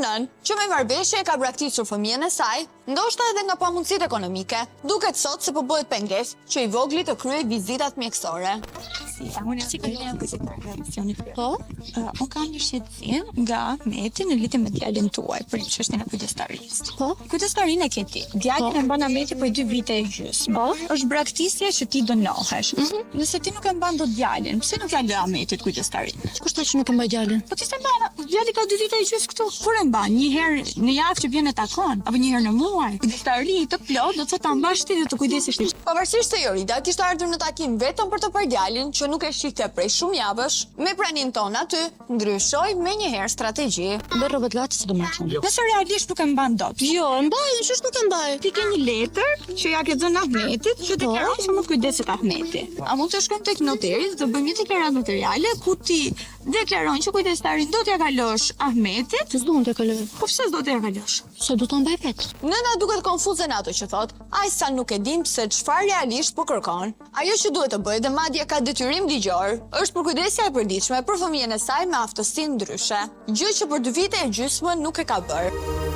nënë, që me marrëveshje e ka braktisur fëmijën e saj, ndoshta edhe nga pamundësitë ekonomike, duket sot se po bëhet pengesë që i vogli të kryejë vizitat mjekësore. Po? Unë kam një shqetësim nga Ahmeti në lidhje me djalin tuaj për çështjen e kujdestarisë. Po? Kujdestarinë e ke ti. Djalin Po. e mban Ahmeti për dy vite e gjysmë. Po. Është braktisje që ti dënohesh. Mhm. Nëse ti nuk e mban dot djalin, pse nuk ja lë Ahmetit kujdestarinë? Kush tha që nuk e mbaj djalin? Po ti s'e mban, djali ka dy vite e gjysmë këtu. Kur e mban? Një herë në javë që vjen e takon, apo një herë në muaj? Kujdestari të plotë do të thotë ta mbash ti dhe të kujdesesh ti. Pavarësisht se Jorida kishte ardhur në takim vetëm për të parë djalin që nuk e shihte prej shumë javësh, me praninë tonë aty, ndryshoi menjëherë strategji. Bër rrobat gati se do marr unë. Nëse realisht nuk e mban dot. Jo, e mbaj, qysh nuk e mbaj. Ti ke një letër që ja ke dhënë Ahmetit që deklaron se mund të kujdeset Ahmeti. A mund të shkojmë tek noteri dhe të bëjmë një deklaratë noteriale ku ti deklaron që kujdestarinë do t'ja kalosh Ahmetit? S'do unë t'ja kaloj. Po pse s'do t'ja kalosh? Se do ta mbaj vetë. Nëna duket konfuze në ato që thotë, aq sa nuk e dimë se çfarë realisht po kërkon. Ajo që duhet të bëjë dhe madje ka detyrim ligjor, është përkujdesja e përditshme për fëmijën e saj me aftësi ndryshe, gjë që për dy vite e gjysmë nuk e ka bërë.